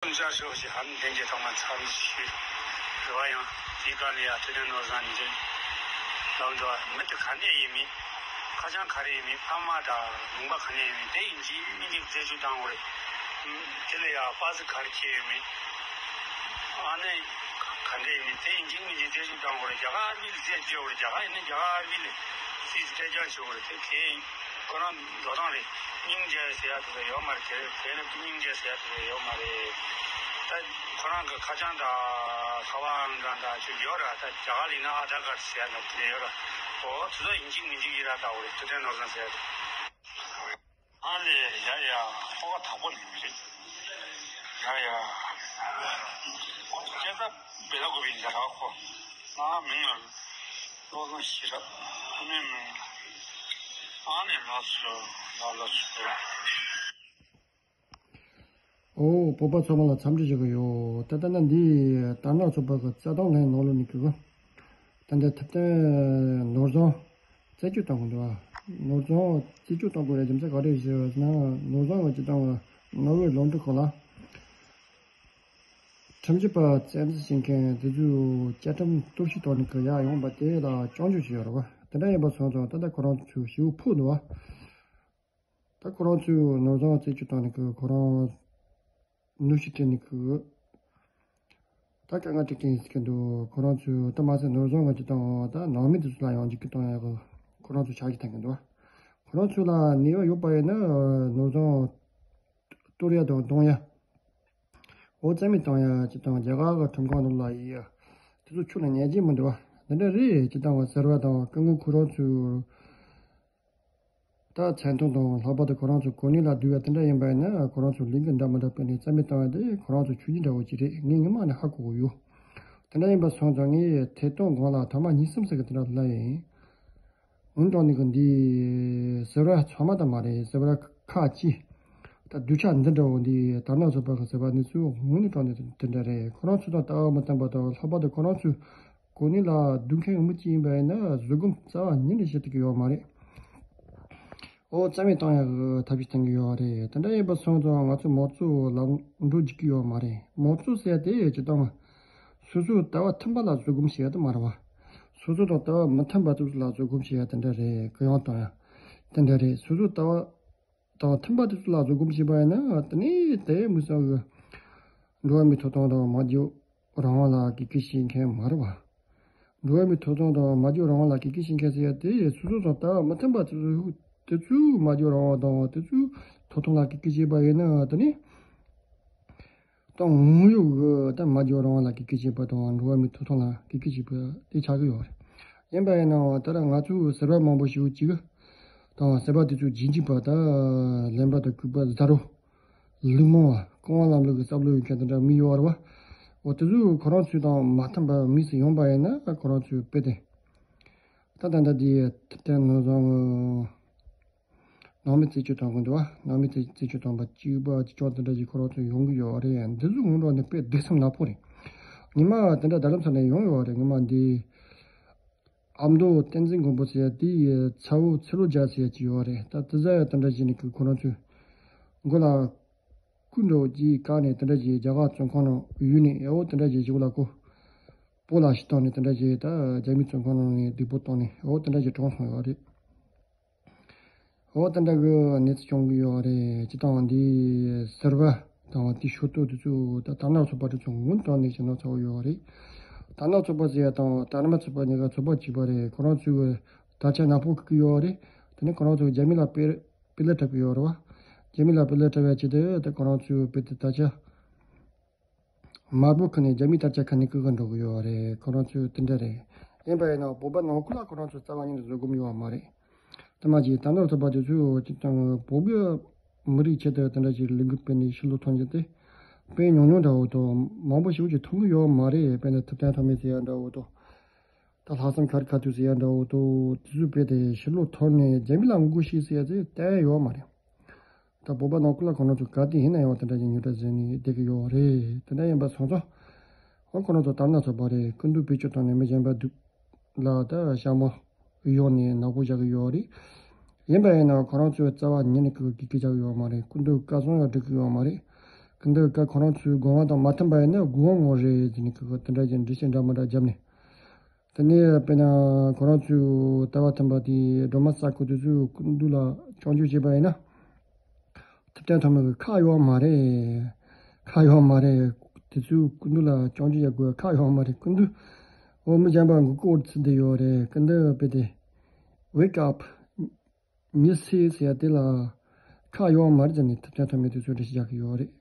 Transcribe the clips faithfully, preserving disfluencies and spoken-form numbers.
ལྕགས་ཤོག་ཞིག་ཧམ་བདེན་གྱི་ཐོག་མ་ཚར་ཞིག་རེ་བ་ཡང་དེའི་སྐབས་ལ་ཡང་ཐུབ་བསྟན་ནོར་བཟང་འདི་ལམ་འགྲོ་བ་མི་དེ་ག་འདྲ་ཡིན་མིན། ཁ་བྱང་ག་རེ་ཡིན་མིན། ཕ་མ་དང་ལུང་པ་ག་འདྲ་ཡིན་མིན་དེ་ཡིན་གཅིག་མིན་གཅིག་རྩད་གཅོད་བཏང་དགོས་རེད། དེ་ལ་ཡང་པ་སི་ག་རེ་ཁྱེར་ཡོད་མིན། ཨ་ནི་ག་འདྲ་ཡིན་མིན་དེ་ཡིན་གཅིག་མིན་གཅིག་རྩད་གཅོད་བཏང་དགོས་རེད། རྒྱ་གར་མི་ལ་རྩད་གཅོད་དགོས་རེད། རྒྱ་གར་ཡིན་ན་རྒྱ་གར་མི་ལ་སྲིད་སྤྲད་རྐྱང་བྱེད་དགོས་རེད། དེ་གས་ཁོ་རང་འགྲོ་སྟངས་རེད། སྙིང་རྗེ་ཟེར་ཡ་དེ་ཚོ་ཡོད་མ་རེད། དེ་དེ་ནི་སྙིང་རྗེ་ཟེར་ཡ་དེ་ཚོ་ཡོད་མ་རེད། ད་ཁོ་རང་གི་ཁ་བྱང་དང་ཁ་པར་ཨང་གྲངས་དང་ཅིག་ཡོད་ར། ད་རྒྱ་གར་ཡིན་ན་ཨ་དྷར་ཀར་ཟེར་ཡ་ན་དེ་ཡོད་ར། ཨོ་དེ་ཚོ་ཡིན་གཅིག་མིན་གཅིག་ཡིན་ར། ད་འོ་རེད། ཐུབ་བསྟན་ནོར་བཟང་ཟེར་ཡ་དེ། ཨ་ལས་ཡ་ཡ་ཧོ་ག་དག་པོ་ནི་མི་རེད། ཡ་ཡ་ཁོ་སྐད་ཆ་བེ་ལ་གོ་བི་ཡ་ར་ཁོ་ང་མིང་ལ་བློ་བཟང་ཤེས་རབ་ཁོ་ནས་མིན་ཨ་ནི་ལ་སུ་ལ་ལ་སུ། ཨོ་བོད་པ་ཚང་མ་ལ་འཚམས་འདྲི་ཞུ་གི་ཡོད། ད་ལྟ་ན་འདི་དར་ནག་ཚོགས་པ་གི་རྩ་དོན་ལྷན་ནང་ལོགས་ནས་གི་གི་ད་ལྟ་ཐུབ་བསྟན་ནོར་བཟང་རྩད་གཅོད་བཏང་གི་འདུག་ཨ། ནོར་བཟང་རྩད་གཅོད་བཏང་དགོས་རྒྱུ་མཚན་ག་རེ་ཞུ་བ་ཟེར་ན། ནོར་བཟང་གི་སྤྱི་བཏང་གི་ནོར་ཝེ་ལོན་ཌོན་ཁོ་ལ་ཁྲིམས་ཞིབ་པ་བཙན་འཛུལ་བྱེད་མཁན་དེ་ཚོས་བཅའ་ཁྲིམས་གཏོར་བཤིག་བཏང་ནས་གི་ཡར་ཡོང་པ་དེ་ལ་སྐྱོན་བརྗོད་བྱས་ཡོད་རེད་བ། དེ་འདྲ་ཡིན་པ་སོང་ཙང་ད་ལྟ་ཁོ་རང་ཚོས་ཞེ་པོ་ཕོག་འདུག་བ། ད་ཁོ་རང་ཚོས་ནོར་བཟང་རྩད་གཅོད་བཏང་ནས་ཁོ་རང་གནོན་ཤུགས་སྤྲད་ནས་ཁོ་ད་དཀའ་ངལ་འཕྲད་ཀྱི་ཡིན་ཟེར་གྱི་འདུག་ཁོ་རང་ཚོས་ད་མ་ཟད་ནོར་བཟང་ང་ཅིག་དང་ད་ནང་མི་དེ་ཚོ་ལ་ཡང་འཇིགས་སྐུལ་གཏོང་ཡག་གི་ཁོ་རང་ཚོ་ཕྱག་བཞེས་བཏང་གི་འདུག་ཁོ་རང་ཚོ་ལ་ནུས་པ་ཡོད་པ་ཡིན་ན་ནོར་བཟང་གཏོར་ཡ་དང་གཏོང་ཡ། འོ་རྩ་མེད་གཏོང་ཡ་ཅིག་དང་རྒྱ་གར་གི་ཁྲིམས་ཁང་ནང་ལ་ཡི་ཡ་དེ་ཚོ་ཁྱོད་ལ་ཉན་གྱི་མི་འདུག་བ། འདི་འདྲ་རེད་ཅིག་དང་བ་ཟེར་བ་དང་སྐུ་ངོ་ཁོ་རང་ཚོས། ད་མཚན་མཐོང་དང་ལྷག་པར་དུ་ཁོ་རང་ཚོ་གོ་གནས་ལ་བསྡུ་བ་དེ་འདྲ་ཡིན་པ་ཡིན་ན་ཁོ་རང་ཚོ་ལས་འགུལ་འདྲ་མི་འདྲ་སྤེལ་ནས་རྩ་མེད་བཏང་བ་དེ་ཁོ་རང་ཚོ་ཆོས་བརྒྱུད་འདྲ་བོ་ཅིག་རེད། ངས་སྔོན་མ་ནས་ཧ་གོ་གི་ཡོད། དེ་འདྲ་ཡིན་པ་སོང་ཙང་ངས་ཐད་གཏོང་སྒང་ལ་ཐ་མ་གཉིས་གསུམ་ཟེར་གི་དེ་འདྲ་ལབ་ཡིན། འོན་ཀྱང་ནི་གི་འདི་ཟེར་བ་ཚང་མ་ད་མ་རེད། ཟེར་བ་ཁ་ཅིག་ད་སྡུག་ཅག་འདི་འདྲ་བོ་འདི་དར་ནག་ཚོགས་པ་གི་ཟེར་བ་ནི་ཚུལ་དངོས་གནས་དྲང་གནས་དེ་འདྲ་རེད། ཁོ་རང་ཚོ་དང་ལྟ་བ་མི་མཐུན་པ་དང་ལྷག་པར་དུ་ཁོ་རང་ཚོའི་གོ་གནས་ལ་སྡུག་མཁན་མི་གཅིག་ཡིན་པ་ཡིན་ན་བཟོད་སྒོམ་རྩ་བ་ཉིད་ནས་བྱེད་ཐུབ་ཀྱི་ཡོད་མ་རེད། ཨོ་རྩ་མེད་བཏང་ཡག་གི་ཐབས་ཤེས་གཏོང་གི་ཡོད་རེད། དེ་འདྲ་ཡིན་པ་སོང་ཙང་ང་ཚོ་མང་གཙོ་ལམ་འགྲོ་འཇུག་གི་ཡོད་མ་རེད། མང་གཙོ་ཟེར་ཡ་དེ་ཇི་ལྟར་སོ་སོའི་ལྟ་བ་མཐུན་པ་ལ་བཟོད་སྒོམ་བྱེད་ཡ་དེ་མ་རེད་བ། སོ་སོ་དང་ལྟ་བ་མི་མཐུན་པ་དེ་ཚོ་ལ་བཟོད་སྒོམ་བྱེད་ཡ་དེ་འདྲ་རེད། གུ་ཡངས་གཏོང་ཡ་དེ་འདྲ་རེད། སོ་སོའི་ལྟ་བ་དང་མཐུན་པ་དེ་ཚོ་ལ་བཟོད་སྒོམ་བྱས་པ་ཡིན་ན་དེ་ནས་དེ་མི་སྲིད་གི་འགྲོ་བ་མིའི་ཐོབ་ཐང་དང་མ་འཇོག་རང་དབང་ལ་གུས་བཀུར་བྱེད་མཁན་མ་རེད་བ། འགྲོ་བ་མིའི་ཐོབ་ཐང་དང་མ་འཇོག་རང་དབང་ལ་གུས་བཀུར་བྱེད་མཁན་ཟེར་ཡ་དེ་སོ་སོ་དང་ལྟ་བ་མི་མཐུན་པ་དེ་ཚོ་དེ་ཚོའི་མ་འཇོག་རང་དབང་དང་དེ་ཚོའི་ཐོབ་ཐང་ལ་གུས་བཀུར་བྱས་པ་ཡིན་ན་དེ་ནི་ད་དངོས་ཡོད་ཀྱི་ད་མ་འཇོག་རང་དབང་ལ་གུས་བཀུར་བྱེད་པ་དང་འགྲོ་བ་མིའི་ཐོབ་ཐང་ལ་གུས་བཀུར་བྱེད་པ་དེ་ཆགས་ཀྱི་ཡོད་རེད། ཡིན་པ་ཡིན་ནའང་ད་ལྟ་ང་ཚོའི་ཟུར་པ་མང་པོ་ཞིག་གཅིག་དང་ཟུར་པ་དེ་ཚོའི་རྗེས་འཇུག་པ་ད་ལེན་པ་དང་རྐུ་པ་ཟ་རོ། ལུག་མང་བ་རྐང་པ་ལམ་ལུགས་ཀྱི་བསམ་བློ་ཡོད་མཁན་དེ་འདྲ་མི་ཡོད་རེད་བ། འོ་དེ་ཚོས་ཁོ་རང་ཚོའི་དང་མ་མཐུན་པ་མི་ཞིག་ཡོང་པ་ཡིན་ན་ཁོ་རང་ཚོའི་དཔེ་དེ། ད་ད་ལྟ་དེ་ཐུབ་བསྟན་ནོར་བཟང་ནང་མི་རྩད་གཅོད་བཏང་གི་འདུག་བ། ནང་མི་རྩད་རྩད་གཅོད་བཏང་པ་གཅིག་པ་གཅིག་ཀྱང་དེ་འདྲ་ཞིག་ཁོ་རང་ཚོ་ཡོང་གི་ཡོད་རེད། འདི་ཚོ་ངོ་འདྲ་ནི་དཔེ་སྡུག་སེམས་ནག་པོ་རེད། ཉི་མ་དེ་འདྲ་རྡ་རམ་ས་ལ་ཡོང་ཡོད་རེད། ཉི་མ་འདི། ཨ་མདོ་བསྟན་འཛིན་མགོན་པོ་ཟེར་ཡ་དེ་ཡི་ཚ་བོ་ཚེ་ལོ་རྒྱལ་ཟེར་ཡ་ཅིག་ཡོད་རེད། ད་དེ་ཟ་ཡ་དེ་འདྲ་བྱས་ནས་ཁོ་རང་ཚོའི་མགོ་ལ་སྐུ་འདྲ་བོ་ཅིག་བཀག་ནས་དེ་འདྲ་བྱས་རྒྱ་གར་བཙོན་ཁང་ནང་ཡོད་ནས་ཨེ་འོ་དེ་འདྲ་བྱས་ཞིག་ལ་ཁོ་སྤོ་ལགས་ཤིག་བཏང་ནས་དེ་འདྲ་བྱས་ད་རྒྱ་མིའི་བཙོན་ཁང་ནང་ནས་སྡིག་པོ་བཏང་ནས་ཨེ་འོ་དེ་འདྲ་བྱས་གྲོངས་སོང་ཡོད་རེད། འོ་དེ་འདྲ་གི་གནས་ཚུལ་བྱུང་གི་ཡོད་རེད། སྤྱིར་བཏང་འདི་ཟུར་པ་དང་དེའི་ཤོག་ཐོག་དེ་ཚོ་ད་དར་ནག་ཚོགས་པ་དེ་ཚོ་སྔོན་དྲགས་ནས་ཞེ་དྲག་ཚ་བོ་ཡོད་རེད། དར་ནག་ཚོགས་པ་ཟེར་ཡ་དང་དར་མ་ཚོགས་པ་གཉིས་ཀ་ཚོགས་པ་གཅིག་པ་རེད། ཁོ་རང་ཚོའི་དར་ཆ་ནག་པོ་བཀོད་ཀྱི་ཡོད་རེད། དེ་ནས་ཁོ་རང་ཚོ་རྒྱ་མི་ལ་དཔེ་དཔེ་ལ་འཁྲབ་ཀྱི་ཡོད་རེད་བ། རྒྱ་མི་ལ་དཔེ་ལ་འཁྲབ་ཡ་ཆེད་དུ་ད་ཁོ་རང་ཚོའི་དཔེ་དེ་དར་ཆ་དམར་པོ་ཁུར་ནས་རྒྱ་མིའི་དར་ཆ་ཁུར་ནས་བཀོད་གི་འགྲོ་གི་ཡོད་རེད། ཁོ་རང་ཚོས་དེ་འདྲ་རེད། ཡིན་པ་ཡིན་ན་བོད་པ་ནང་ཁུལ་ལ་ཁོ་རང་ཚོ་རྩ་བ་ཉིད་ནས་བཟོད་སྒོམ་ཡོད་པ་མ་རེད། དེ་མ་གཞི་དར་ནག་ཚོགས་པ་དེ་ཚོས་ཅིག་ཀྱང་བོད་པའི་མི་རིགས་ཆེད་དུ་དེ་འདྲ་ཞིག་ལས་འགུལ་སྤེལ་ནས་ཕྱི་ལོགས་ཐོན་རྒྱུ་དེ་དཔེ་ཉུང་ཉུང་འདྲ་བོ་དང་མང་པོ་ཞིག་ཅིག་མཐོང་གི་ཡོད་པ་མ་རེད། དཔེར་ན་ཐུབ་བསྟན་ཐོགས་མེད་ཟེར་ཡ་འདྲ་བོ་དང་། ད་ལྷག་བསམ་ཁ་རི་ཁ་ཐུག་ཟེར་ཡ་འདྲ་བོ་དང་དེ་ཚོ་སྤེལ་ཏེ་ཕྱི་ལོགས་ཐོན་ནས་རྒྱ་མི་ལ་ངོ་རྒོལ་བྱེད་ཟེར་ཡ་དེ་གཏན་ཡོད་པ་མ་རེད། ད་བོད་པ་ནང་ཁུལ་ལ་ཁོ་རང་ཚོ་ག་དུས་ཡིན་ན་ཡང་དེ་འདྲ་ཞིག་ཉོ་གྲྭ་བཟོས་ནས་བསྡད་ཀྱི་ཡོད་རེད། དེ་འདྲ་ཡིན་པ་སོང་ཙང་། ཨོ་ཁོ་རང་ཚོ་དར་ནག་ཚོགས་པ་རེད། སྐུ་མདུན་བེད་སྤྱོད་བཏང་ནས་མི་གཞན་པ་སྡུག་ལ་ད་ཞྭ་མོ་གཡོགས་ནས་ནག་པོ་བཞག་གི་ཡོད་རེད། ཡིན་པ་ཡིན་ན་ཁོ་རང་ཚོའི་རྩ་བ་ཉིད་ནས་གི་གི་གི་བཞག་གི་ཡོད་མ་རེད། སྐུ་མདུན་བཀའ་གསུང་ཡང་སྒྲུབ་ཀྱི་ཡོད་མ་རེད། སྐུ་མདུན་ཀ་ཁོ་རང་ཚོའི་དགོངས་པ་དང་མ་མཐུན་པ་ཡིན་ན་དགོངས་པ་ངོ་རེད་ཟེར་ནས་ཁོ་དེ་འདྲ་ཅིག་འགྲེལ་བཤད་འདྲ་མི་འདྲ་བརྒྱབ་ནས། དེ་ནས་དཔེར་ན་ཁོ་རང་ཚོའི་ལྟ་བ་མཐུན་པ་དེ་སྒྲོལ་མ་ས་ཁུལ་དེ་ཚོའི་སྐུ་མདུན་ལ་སྐྱོན་བརྗོད་བྱས་པ་ཡིན་ན། ཐུབ་བསྟན་ཐོགས་མེད་ཀྱི་ཁག་ཡོད་མ་རེད། ཁག་ཡོད་མ་རེད། དེ་ཚོའི་སྐུ་མདུན་ལ་སྐྱོན་བརྗོད་བྱ་དགོས་ཁག་ཡོད་མ་རེད། སྐུ་མདུན། འོ་མི་གཞན་པ་མགོ་སྐོར་ཚུད་བསྡད་ཡོད་རེད། སྐུ་མདུན་དཔེ་དེ། Wake up། ཉི་ཟེར་ཟེར་ཡ་དེ་ལ་ཁག་ཡོད་མ་རེད་ཟེར་ནས་ཐུབ་བསྟན་ཐོགས་མེད་དེ་ཚོས་འགྲེལ་བཤད་རྒྱག་གི་ཡོད་རེད།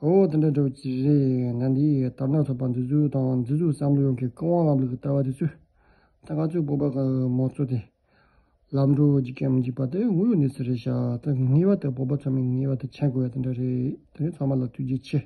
འོ་དེ་འདྲ་འདྲ་བོ་ཅིག་རེད། ན་འདིའི་དར་ནག་ཚོགས་པ་འདི་ཚོ་དང་འདི་ཚོའི་བསམ་བློ་ཡོད་མཁན་ཀུན་དབང་ལམ་ལུགས་ཀྱི་ལྟ་བ་དེ་ཚོས་ད་ང་ཚོའི་བོད་པ་གི་མང་གཙོ་དེ་ལམ་འགྲོ་འཇིག་གམ་འཇིག་པ་དེ་དངོས་ཡོད་གནས་ཚུལ་རེད་ཤག་དེ་ངེས་པར་དུ་བོད་པ་ཚང་མས་ངེས་པར་དུ་མཁྱེན་དགོས་ཡ་དེ་འདྲ་རེད། དེ་ནས་ཚང་མ་ལ་ཐུགས་རྗེ་ཆེ།